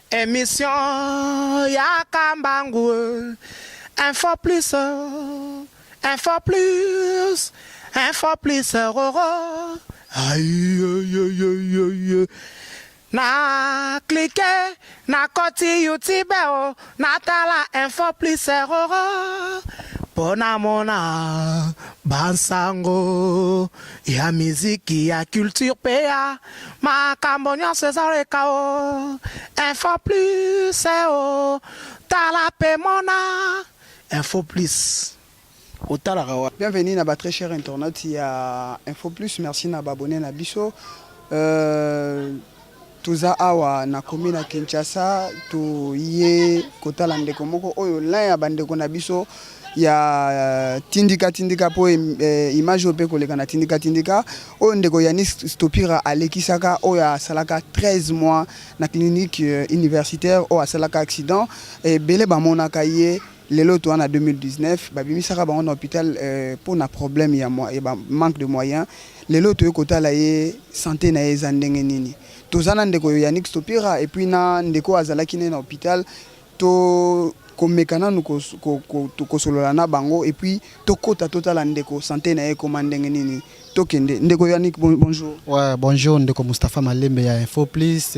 Emission ya kambangu. Info plus. Info plus. Info plus roro. Aïe aïe aïe aïe. Na cliquer na koti YouTube o natala Info plus roro. Pona mona bansango ya miziki ya culture pe ya makambo nyonso ezoleka o Info plus o tala pe mona Info plus otalaka wa. Bienvenue na ba très chers internautes ya Info Plus, merci na ba abonnes na biso. Toza awa na commune ya Kinshasa, toye kotala ndeko moko oyo l'un ya bandeko na biso ya tindika tindika po image oyo pe koleka na tindika tindika oyo ndeko Yannick Stopira alekisaka oyo asalaka 13 mois na clinique universitaire oyo asalaka accident ebele bamonaka ye lelo toza na 2019 babimisaka bango na hôpital mpo na problème ya manque de moyens. Lelo toye kotala ye santé na ye eza ndenge nini. Toza na ndeko Yannick Stopira et puis na ndeko azalaki ne na hôpital to komeka nanu kosolola na bango et puis tokota totala ndeko santé na ye ekoma ndenge nini. Tokende ndeko Yannick, bonjour. Ouais, bonjour ndeko Mustapha Malembe ya Info Plus.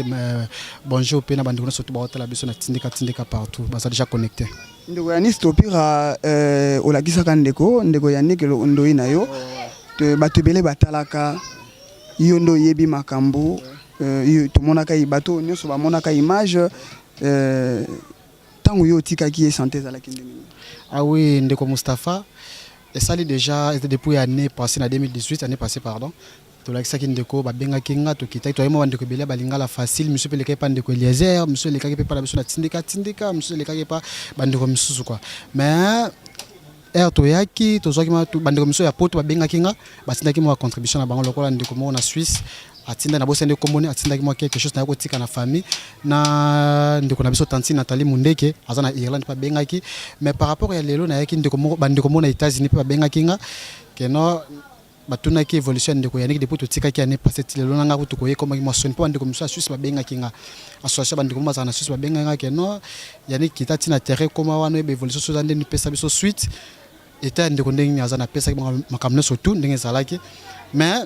Bonjour pe na bandeko nyonso to baotala biso na tindika tindika partout baza déjà connecté. Ndeko Yannick Stopira, olakisaka ndeko Yannick ndoi na yo bato ebele batalaka yo nde oyebi makambo, tomonaka bato nyonso bamonaka image ntango yo otikaki ye santé ezalaki ndenge nini? Ah oui, ndeko Mustapha, esali déjà depuis année passée na 2018, année passée pardon, tolakisaki ndeko babengaki nga tokitaki toyei mwa bandeko ebele balingala facile misu mpe elekaki pa ndeko Eliezer, misu elekaki mpe pa na biso na tindika tindika, misu elekaki pa bandeko misusu quoi. Mais heure toyaki tozwaki bandeko misusu ya poto babengaki nga batindaki mwa contribution na bango lokola ndeko moko na Suisse atinda na bosende komboni atindaki mwa quelque chose na kotika na famille na ndeko na biso tantine Nathalie Mundeke aza na Irlande mpe abengaki. Mais par rapport ya lelo nayaki ndeko moko bandeko moko na États-Unis mpe babengaki nga keno batunaki évolution ya ndeko Yannick depuis totikaki année passée ti lelo. Na nga kutu koye ekomaki mwa soni mpo bandeko mosusu ya Suisse babengaki nga, association bandeko mo bazala na Suisse babengaki nga keno Yannick kita ntina terrain ekoma wana oyeba évolution so eza ndeni pesa biso suite eta ya ndeko ndenge nini aza. Napesaki makambo nyonso tu ndenge ezalaki, mais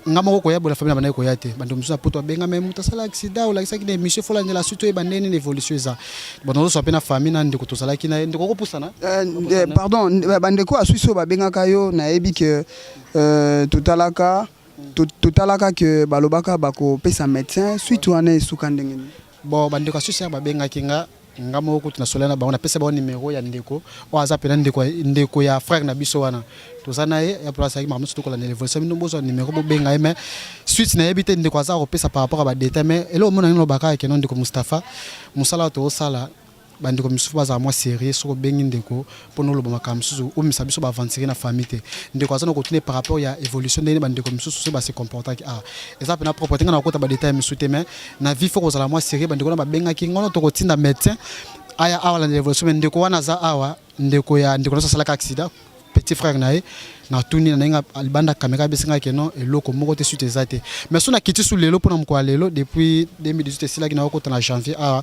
nga moko koya bola famille na bandaki koya te. Bandeko mosusu ya poto babenga me moto asala accident olakisaki na émission folandela suite oyeba ndenge nini évolution eza. Bon, nazoswa mpe na famille na ndeko tozalaki na ye. Ndeko okopusana. Pardon, bandeko ya Suisse oyo babengaka yo, nayebi ke totalaka ke balobaka bakopesa médecin suite wana esuka ndenge nini? Bon, bandeko ya Suisse ya babengaki nga, nga moko kutu nasola na bango, napesa bango numero ya ndeko oyo aza mpena ndeko ya frère na biso wana toza na ye ya place ayaki makambo nyonso tokolanda évolution. Bino bozwa numero bobenga ye, mais suite nayebi te ndeko aza kopesa par rapport ya badétail. Mais eloko mona nini lobaka keno ndeko Mustapha, mosala oyo tozosala, bandeko misusu bazala mwa sérieux. Soki obengi ndeko mpona oloba makambo mosusu, omisa biso baaventurier na famille te. Ndeko aza na kotuna par rapport ya évolution ndenge bandeko misusu soki base comportaki. Ah, eza mpena propre te, nga na kokota badétail misusu te, mais na vie faut kozala mwa sérieux. Bandeko na babengaki ngono tokotinda médecin aya awa landa évolution, mais ndeko wana aza awa, ndeko ya ndeko nyonso asalaka accident, petit frère na ye. Natuni na ndenge libanda caméra abesengaki keno eloko moko te, suite eza te. Mais so nakiti su lelo mpona mokolo ya lelo, depuis 2018 esilaki na okota na janvier awa,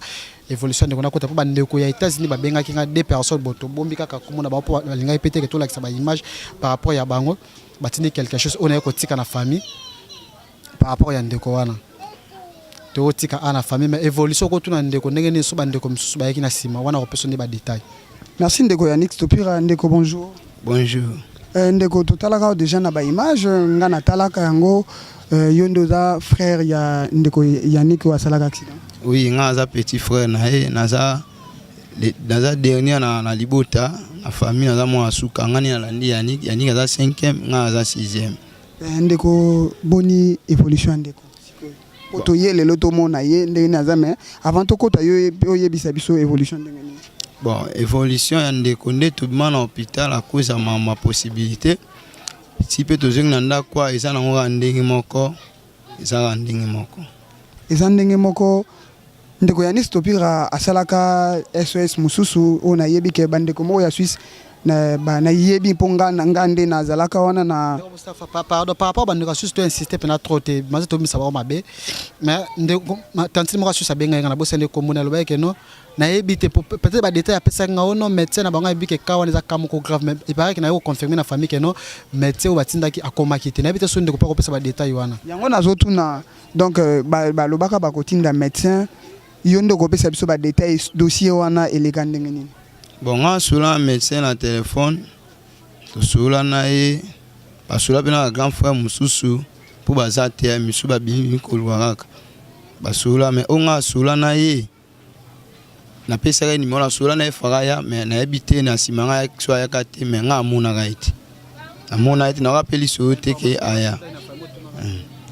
évolution ndeko nakota mpo bandeko ya États-Unis babengaki nga, deux personnes. Bo tobombi kaka komona bango mpo balingaki mpe teke tolakisa baimage par rapport ya bango batindi quelque chose oyo naye kotika na famille par rapport ya ndeko wana tokotika a na famille. Mais évolution okotuna ndeko ndenge nini so bandeko misusu bayaki na nsima wana kopesa nde badétail. Merci ndeko Yannick Stopira. Ndeko, bonjour. Bonjour. Ndeko, totalaka déjà na baimage, nga natalaka yango. Yo nde oza frère ya ndeko Yannick oyo asalaka accident? Oui, nga aza petit frère na ye, naza dernier na libota, na famille naza mwana suka. Nga nde nalandi Yannick. Yannick aza cinquième, nga aza sixième. Ndeko, boni évolution ya ndeko po toye lelo tomona ye ndenge nini aza? Mais avant tokota, yo oyebisa biso évolution ndenge nini. Bon, évolution ya ndeko nde tobima na hôpital à cause ya mama possibilité ti mpe tozongi na ndako, eza nango kaka ndenge moko, eza kaka ndenge moko. Eza ndenge moko. Ndeko Yanis Topira asalaka SOS mosusu oyo nayebi ke bandeko moko ya Suisse. Nayebi mpo nga na nga nde nazalaka wana na Mustafa, pardon, par rapport bandeko asusu to insiste mpena trop te, maze tobimisa bango mabe, mais ndeko tantine moko asusu abengaki nga na bosa nde kombo na alobaki ke non, nayebi te, peut-être badétail apesaki nga ono médecin na bango ayebi ke ka wana eza ka moko grave, mais il paraît ke naye koconfirme na famille ke non, médecin oyo batindaki akomaki te. Nayebi te so ndeko mpo akopesa badétail wana. Yango nazotuna. Donc balobaka bakotinda médecin. Yo nde okopesa biso badétail, dossier wana eleka ndenge nini? Bon, nga asula na médecin na telefone, tosolola na ye, basola mpe na bagrand frère mosusu mpo baza te ya misu babimi koluka kaka basolola. Mais oyo nga asola na ye, napesaka ye nimero, nasola na ye faraya, mais nayebi te na nsima ngai so ayaka te. Mais nga amonaka ye te, namona ye te, nayoka mpe lisolo te ke aya.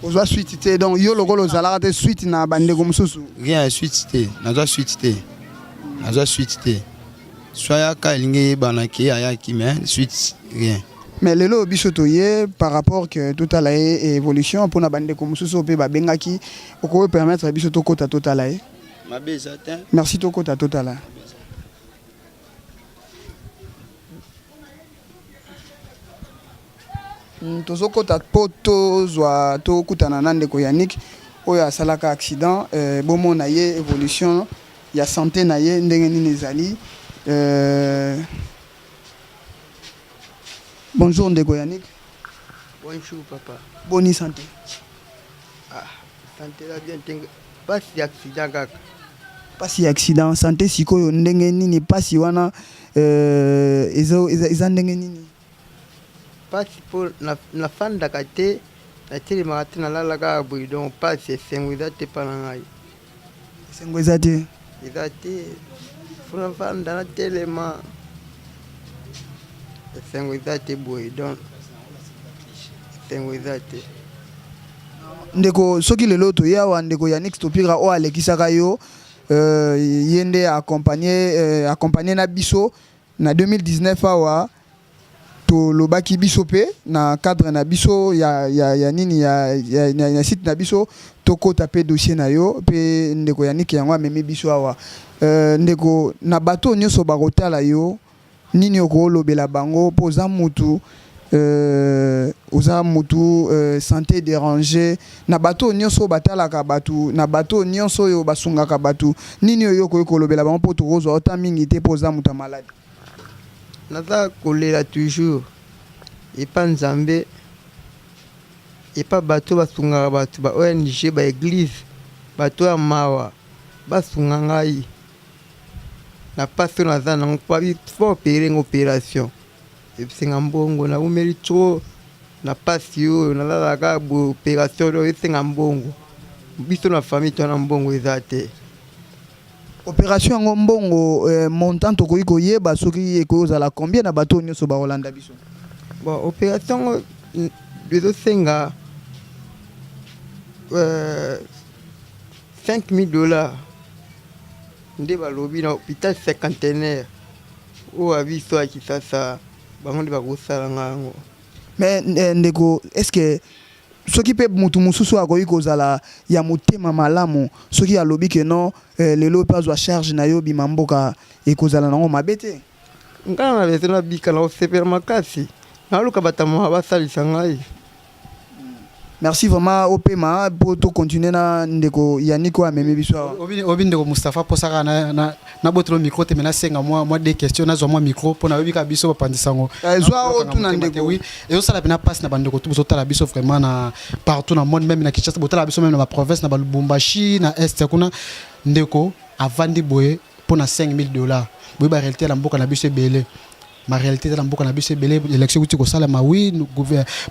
Ozwa suite te? Donc yo lokola ozalaka te, suite na bandeko mosusu? Rien ya suite te, nazwa suite te, nazwa suite te. So ayaka, elingi eyebana ke ayaki, mais suite rien. Mais lelo biso toye par rapport que totala ye évolution mpona bandeko mosusu oyo mpe babengaki. Okoki permettre biso tokɔta totala ye? Mabe eza te. Merci, tokɔta totala. Tozokɔta mpo tozwa tokutana na ndeko Yannick oyo asalaka accident. Bomona ye évolution ya santé na ye ndenge nini ezali. Bonjour ndeko Yannick. Bonjour papa. Boni santé? Ah, santé la bien te, pasi ya accident kaka. Pasi ya accident. Santé sikoyo ndenge nini? Pasi wana eza ndenge nini? Pasi mpo nafandaka te, natelemaka te, nalala kaka boye. Donc pasi, esengo eza te mpa na ngai. Esengo eza te? Eza te. Fo nafanda, natelema, esengo eza te boye. Donc esengo eza te. Ndeko, soki lelo toye awa, ndeko Yannick Topira oyo alekisaka yo, ye nde accompagne na biso na 2019 awa. Tolobaki biso mpe na cadre na biso ya nini ya site na biso, tokɔta mpe dossier na yo mpe ndeko Yannick, yango amemi biso awa. Ndeko, na bato nyonso bakotala yo, nini okolobela bango? Mpo oza mutu santé déranger. Na bato nyonso oyo batalaka bato, na bato nyonso oyo basungaka bato, nini oyo okoki kolobela bango? Mpo tokozwa ota mingi te, mpo oza moto ya maladi. Naza kolela toujours epa Nzambe, epa bato basungaka bato, ba ONG, ba église, bato ya mawa basunga ngai na pasi oyo naza nango. Po fo opérer nga, opération esenga mbongo. Naumeli trop na pasi oyo, nalalaka boye. Opération oyo esenga mbongo, biso na famille to na mbongo eza te. Opération yango, mbongo montant tokoki koyeba soki ekoki kozala combien na bato oyo nyonso bakolanda biso? Bon, opération yango ezosenga 5000 $ nde balobi na hôpital Cinquantenaire oyo ya biso ya Kisasa. Bango nde bakosala nga yango. Mais ndeko, est ce que soki mpe motu mosusu akoki kozala ya motema malamu, soki alobi ke non, lelo mpe azwa charge na yo bima mboka, ekozala nango mabe te? Ngai na besoin nabika, na kosepela makasi. Naluka bato ya basalisa ngai. Merci vraiment. Opema mpo tocontinue na ndeko Yannick oyo amemi biso awa. Obi ndeko Mustapha, mposaka nabotela micro te, me nasenga mwa deux questions, nazwa mwa micro mpo nayebi kaka biso bapanzisa yango. Zwa otuna ndeko. Oui, ezosala mpena mpasi na bandeko tu bozotala biso vraiment na partout na monde, même na Kinshasa botala biso, même na baprovince, na balubumbashi, na est kuna. Ndeko avandi boye mpo na 5000 $. Boyeba réalité na mboka na biso ebele, ma réalité eza na mboka na biso ebele. Élection ekuti kosalama, oui,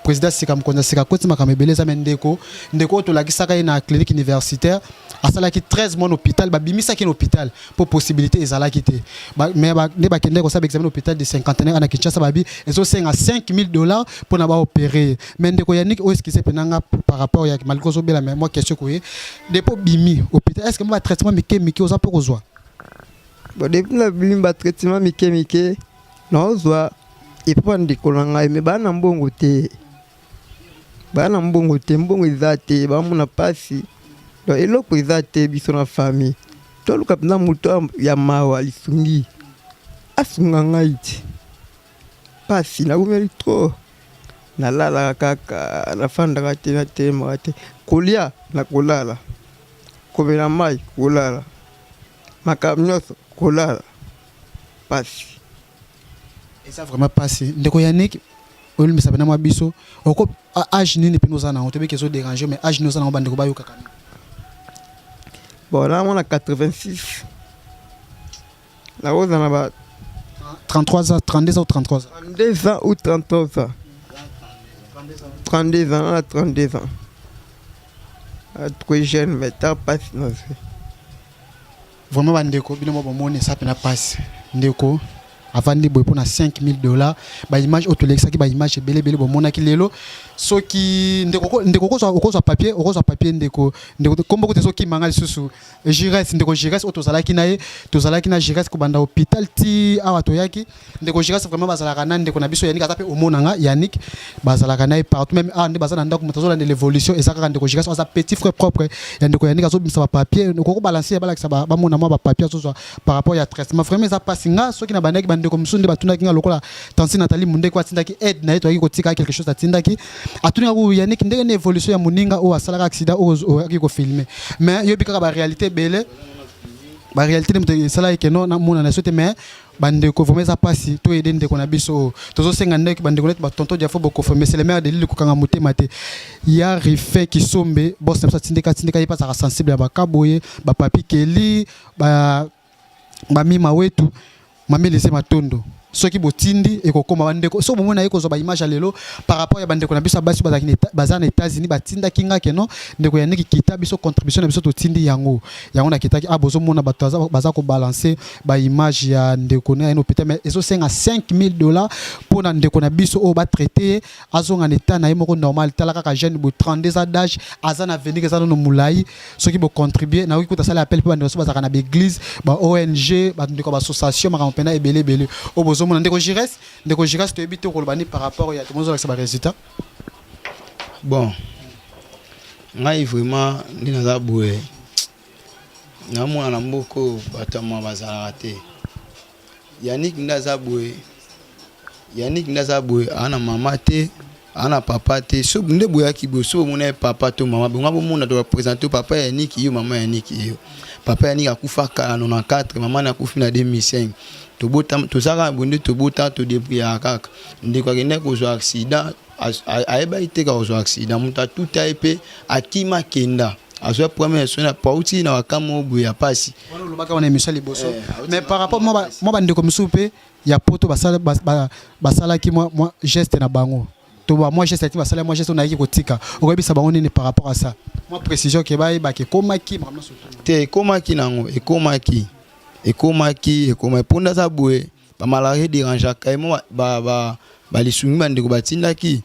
président sika, mokonzi ya sika akoti, makambo ebele eza. Me ndeko oyo tolakisaka ye na clinique universitaire, asalaki 13 mois na hôpital. Babimisaki na hôpital mpo possibilité ezalaki te. Mais nde bakendaki kosala examen na hôpital de Cinquantenaire na Kinshasa, babi ezosenga 5000 $ mpona baopérer. Mais ndeko Yannick oyo, excuse mpenza nga par rapport ya malgré ozobela, mais moi question koye: depuis obimi hôpital, est ce que mo batraitement mike mike oza mpo kozwa? Bon, depuis nabimi, batraitement mike mike naozwa epa ndeko na ngai, me baa na mbongo te, baa na mbongo te, mbongo eza te, bamona mpasi. Donc eloko eza te. Biso na famille toluka mpenza moto ya mawa, lisungi, asunga ngai te. Pasi nawumeli trop nalalaka kaka nafandaka te natelemaka te kolia na kolala komela mayi kolala makambo nionso kolala pasi. Eza vraiment pasi ndeko Yannick olimbisa pena mwa biso oko age nini pena oza nango toyebi ke ezo deranger mais age nini oza nango bandeko bayokaka nini. Bon na mwana 86 nakozala na ba 33 ans 32 ans ou 33 ans 32 ans ou 33 ans 32 ans na 32 ans trop jeune mais ta pasi na vie vraiment bandeko bino mo bomoni esa mpena pasi ndeko avandi boye mpona 5000 dollars baimage oyo tolekisaki baimage ebele ebele bomonaki lelo soki ndeko ndeko okozwa papier okozwa papier ndeko ndeko kombo kutu ezokima nga lisusu Jires ndeko Jires oyo tozalaki na ye tozalaki na Jires kobanda hôpital ti awa toyaki ndeko Jires vraiment bazalaka na ndeko na biso Yannick aza pe omona nga Yannick bazalaka na ye partout même awa nde baza na ndako moto azolanda l'évolution eza kaka ndeko Jires aza petit frère propre ya ndeko Yannick azobimisa ba papier okoki balancer balakisa bamona mwa ba papier azozwa par rapport ya traitement vraiment eza pasi nga soki na bandaki bandeko mosusu nde batunaki nga lokola tansi Nathalie Mundeko atindaki aide na ye toyaki kotika quelque chose atindaki atunaka ku Yannick ndenge na évolution ya moninga oyo asalaka accident oyo oyaki kofilme mais yobi kaka ba réalité ebele ba réalité nde moto esalaki ke no namona na so te mais bandeko vraiment eza mpasi toyede ndeko na biso oyo tozosenga ndeko bandeko neti batonto diafo bokofo mais c'est le maire de lille kokanga motema te ya rife kisombe bos na biso atindika atindika ye mpe azalaka sensible ya bakaboye bapapi keli ba bamima wetu Mame Elise Matondo soki botindi ekokoma bandeko soki bomoni naye kozwa baimage ya lelo par rapport ya bandeko na biso ya basi bazalaki baza na États-Unis batindaki nga keno ndeko ya ndeki kita biso contribution na biso totindi yango yango nakitaki ah bozomona bato baza kobalancer baimage ya ndeko na ye na hôpital mais ezosenga 5000 dollars mpo na ndeko na biso oyo batraite ye azonga na etat na ye moko normal tala kaka jeune bo 32 ans d'âge aza na avenir eza nano molai soki bo contribuer nakoki kuta sala appel mpe bandeko so bazalaka na baeglise ba ong bandeko ba association makambo mpena ebele ebele oyo bozomona ndeko jires ndeko jires toyebi te okoloba nini par rapport ya tomozolakisa ba résultat bon ngai vraiment nde naza boye namona na mboka oyo bato ya mwa bazalaka te Yannick nde aza boye Yannick nde aza boye aza na mama te aza na papa te so nde boyaki boye so bomona ye papa to mama bonga bomona to bapresente papa Yannick yo mama Yannick yo papa Yannick akufa kala 94 mama na akufi na 2005 tobota toza kaka boye nde tobota todebrouillaka kaka ndeko akendaki kozwa accident ayebaki te kakozwa accident moto atuta ye mpe akima akenda azwa premier soin na pauti na bakama oyo boye ya pasi wana olobaka wana émission liboso eh, mais par rapport mwa bandeko mosusu mpe ya poto basalaki mwa geste na bango to ba mwa geste basala mwa geste nayaki kotika okoyebisa bango nini par rapport à ça mwa précision ke bayebaka ekomaki makambo nyonso te ekomaki nango ekomaki ekomaki ekomaki mpo nde aza boye Ba malaria derangeaka ye mwa ba ba ba lisungi bandeko batindaki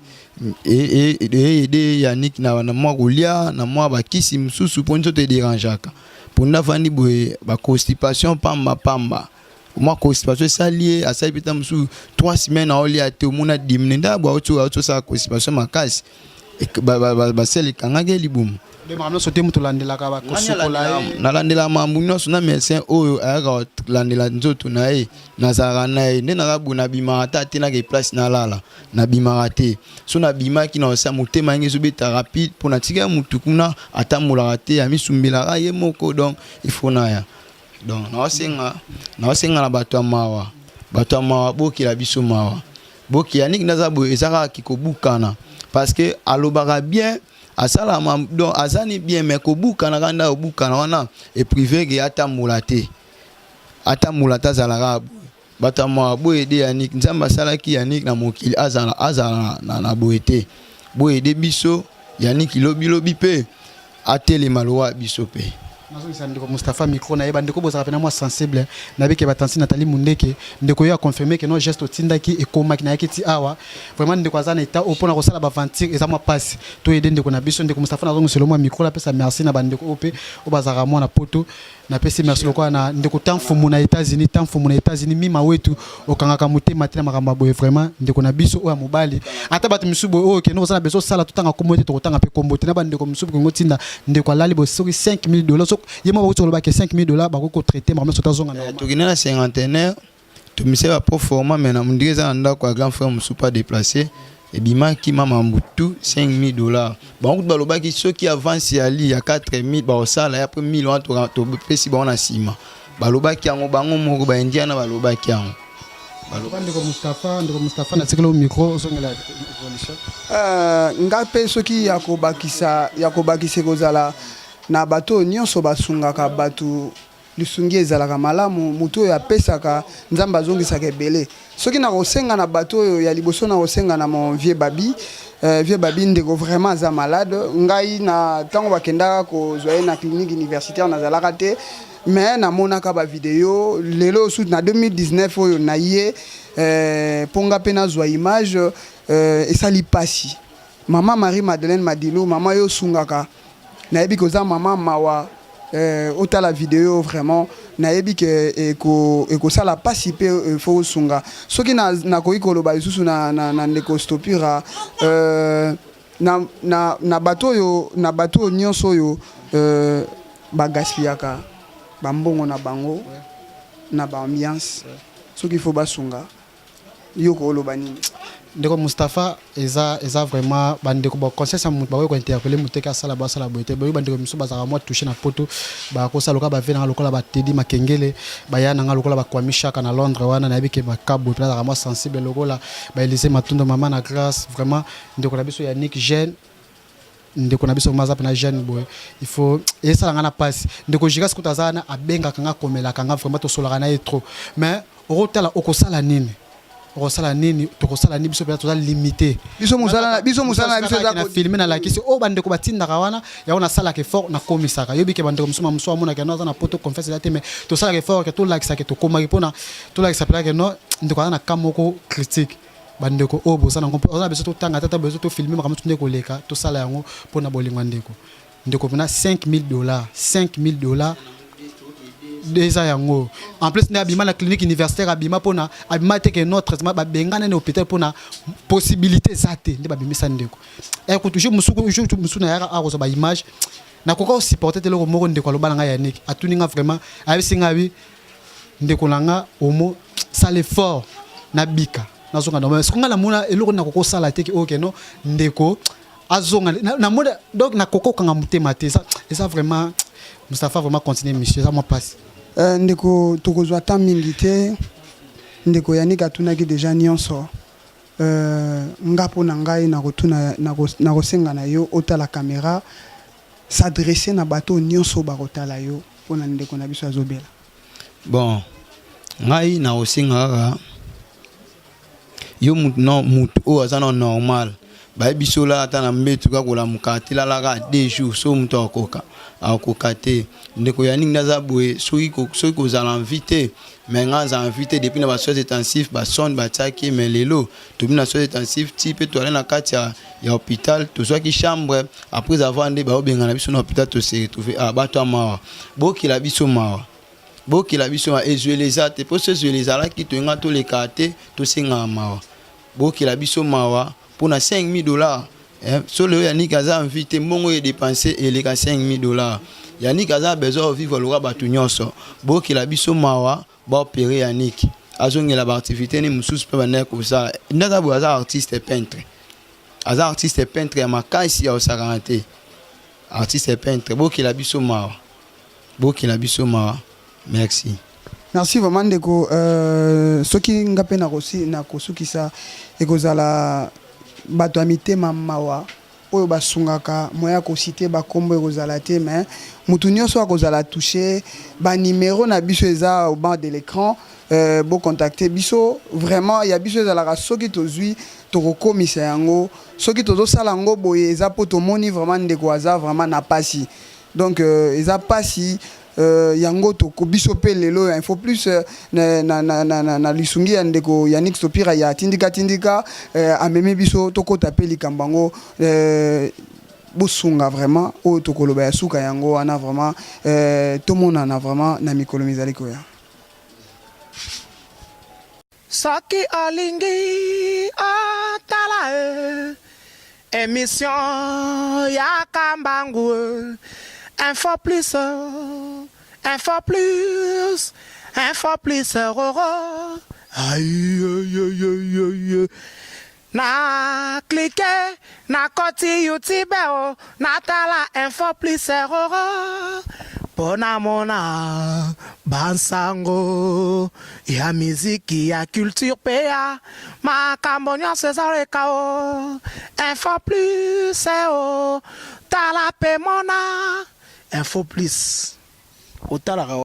e aide Yannick na na mwa kolia na mwa bakisi mosusu mpo nzoto ederangeaka mpo nde afandi boye ba constipation pamba pamba mwa constipation esali ye asali mpe ta mosusu 3 semaines aolia te omona dimine nde boye auti auti osala constipation makasi basele ekangaki ye libumu nyonso te moto olandelaka bakosukola ye nalandela mambo nyonso na médecin oyo ayaka kolandela nzoto na ye nazalaka na ye nde naza boye nabimaka ata te nake place nalala nabimaka te so nabimaki na osa motema yange ezobeta rapide mpo natika ya motu kuna atambolaka te amisumbelaka ye moko donc il faut naya donc naosenga naosenga na bato ya mawa bato ya mawa bokela biso mawa Boki Yannick naza boye eza kaka kikobukana parce que alobaka bien asala donc aza ni bien mais kobukana kaka nde obukana wana eprive ke atambola te atambola te azala kaka boye bato ya mawa boye de Yannick Nzambe asalaki Yannick na mokili azala azala na, na boye te boye de biso Yannick lobi lobi pe atelema lokola biso pe. Nazongisa ndeko Mustapha micro na ye bandeko bozalaka pena mwa sensible nayebi ke batansi Nathalie Mundeke ndeko yo a confirme ke no geste otindaki ekomaki nayaki ti awa vraiment ndeko aza na etat oyo mpona kosala baventure eza mwa mpasi to aide ndeko na biso ndeko Mustapha nazongiselo mwa micro napesa merci na bandeko oyo mpe oyo bazalaka mwa na poto Napesi merci lokola na ndeko Tamfumu na Etats-Unis, Tamfumu na Etats-Unis, mima wetu okangaka motema te na makambo ya boye vraiment ndeko na biso oyo ya mobali. Ata bato misusu boye oyo kende kozala besoin sala totanga kombo te tokotanga pe kombo te na bandeko misusu bokongo tinda ndeko alali boye soki 5000 dollars soki ye moko bakuti koloba ke 5000 dollars bakoki ko traiter makambo nyonso tazonga normal. Tokende na cinquantenaire. Tomisaki ba pro forma mais na mondire eza na ndako ya grand frère mosusu pas déplacer ebimaki ma mambu tout 5000 dollars. Bango kutu balobaki soki avance ya li ya 4000 bakosala ya après 1000 wana topesi bango na nsima. Balobaki yango bango moko ba indiana balobaki yango. Baloba ndeko Mustapha, ndeko Mustapha natikeli yo micro ozongela evolution. Euh, nga mpe soki ya kobakisa ya kobakisa ekozala na bato oyo nyonso basungaka bato. Lisungi ezalaka malamu, moto oyo apesaka, Nzambe azongisaka ebele. Soki nakosenga na bato oyo, ya liboso nakosenga na mon vieux Babi, euh, vieux Babi ndeko vraiment aza malade. Ngai na tango bakendaka kozwa ye na clinique universitaire nazalaka te, mais namonaka ba video lelo susu na 2019 oyo na ye euh, mpo nga mpe nazwa image euh, esali pasi. Mama Marie Madeleine Madilu, mama yo osungaka, nayebi ke oza mama mawa eh, otala video vraiment nayebi ke eko ekosala pasi pe il faut osunga soki nakoki koloba lisusu na, na, na ndeko Stopira euh, na, na, na bato oyo na bato oyo nyonso oyo euh, bagaspillaka bambongo na bango na ba ambiance soki faut basunga Yo ko loba nini? Ndeko Mustapha eza eza vraiment ba ndeko ba conscience ya mutu bakoki ko interpeller mutu te ke asala boye asala boye te boyebi ba ndeko misusu bazalaka mwa touche na poto bakosala lokola ba vie na nga lokola ba Teddy Makengele baya na nga lokola ba Kwami Shaka na Londres wana nayebi ke ba Kabwe pe nazalaka mwa sensible lokola ba Elysee Matondo mama na Grace vraiment ndeko na biso Yannick jeune Ndeko na biso vraiment aza pena jeune boye il faut esala nga na pasi ndeko Giras kutu aza wana abengaka nga akomelaka nga vraiment tosolaka na ye trop mais okotala okosala nini okosala nini tokosala nini biso pena toza limite biso mosala na biso mosala na biso eza na filme nalakisi oyo bandeko batindaka wana yango nasalaka effort nakomisaka yobi ke bandeko mosusu mosusu amonaka no aza na poto confiance eza te mais tosalaka effort ke tolakisa ke tokomaki mpona tolakisa mpena ke no ndeko aza na cas moko critique Ba ndeko oyo boza nango oza na besoin totanga ata besoin to filmer makambo nde koleka tosala yango pona bolingo ya ndeko ndeko pena 5000 dollars 5000 dollars eza yango en plus nde abima na clinique universitaire abima pona abima te ke no traitement babengana na hôpital pona possibilité eza te nde babimisa ndeko ekutu jour mosusu jour mosusu nayaka akozwa ba image nakoka kosupporte te eloko moko ndeko aloba na ngai Yannick atuni nga vraiment ayebisi ngai abi ndeko na nga omo sala effort nabika nazonga normal soki nga namona eloko nakoki kosala te oyo keno ndeko azonga namona donc nakoki kokanga motema te eza vraiment Moustapha vraiment continue monsieur eza mwa mpasi. Euh, ndeko tokozwa temps mingi te ndeko Yannick atunaki deja nyonso euh, nga mpo na ngai nakotuna nakosenga na yo otala camera s'adresser na bato oyo nyonso bakotala yo mpo na ndeko na biso azobela. Bon, ngai nakosenga kaka yo mutu no mutu oyo aza na normal bayebi so olala ata na mbetu kaka kolamuka te lalaka deux jours so mutu akoka akoka te ndeko ya nini aza boye soki soki kozala envie te mais ngai aza envie te depuis na ba soins intensifs ba sonde batiaki mais lelo tobi na soins intensifs ti mpe toale na kati ya, ya hôpital tozwaki chambre après avoir nde baobengana biso na hôpital tose retrouve ah bato ya mawa bokela biso mawa bokela biso mawa ezweli eza te mpo so ezweli ezalaki toyenga toleka te tosengaka mawa bokela biso mawa mpo na 5000 dollars eh, so lelo Yannick aza envie te mbongo oyo edepense eleka 5000 dollars Yannick aza besoin ovivre lokola bato nyonso bokela biso mawa baopere Yannick azongela baactivité ne mosusu mpe bandaki kosala nde aza boye aza artiste peintre aza artiste peintre ya makasi ya kosakana te artiste peintre bokela biso mawa bokela biso mawa merci. Merci vraiment ndeko euh, soki nga mpe nakosukisa ekozala bato ya mitema mawa oyo basungaka moyen ya kosite bakombo ekozala te mais mutu nyonso akozala touche ba numero na biso eza au bas de l'écran euh, bo contacter biso vraiment ya biso ezalaka soki tozwi tokokomisa yango soki tozosala yango boye eza mpo tomoni vraiment ndeko aza vraiment na pasi donc euh, eza pasi euh, yango toko biso mpe lelo ya info plus euh, na, na, na, na, na, na lisungi ya ndeko Yannick Sopira ya tindika tindika euh, amemi biso tokota mpe likambo yango euh, bosunga vraiment oyo tokoloba ya suka yango wana vraiment euh, tomonana vraiment na mikolo mizali koya. Soki olingi otala e emission ya Kambangu e Info plus info plus info plus roro. Aïe. Na clique nakoti YouTube o natala Info Plus roro mpo namona bansango ya miziki, ya culture mpe ya makambo nyonso ezaleka o Info Plus o. Tala mpe mona Info Plus otalaka.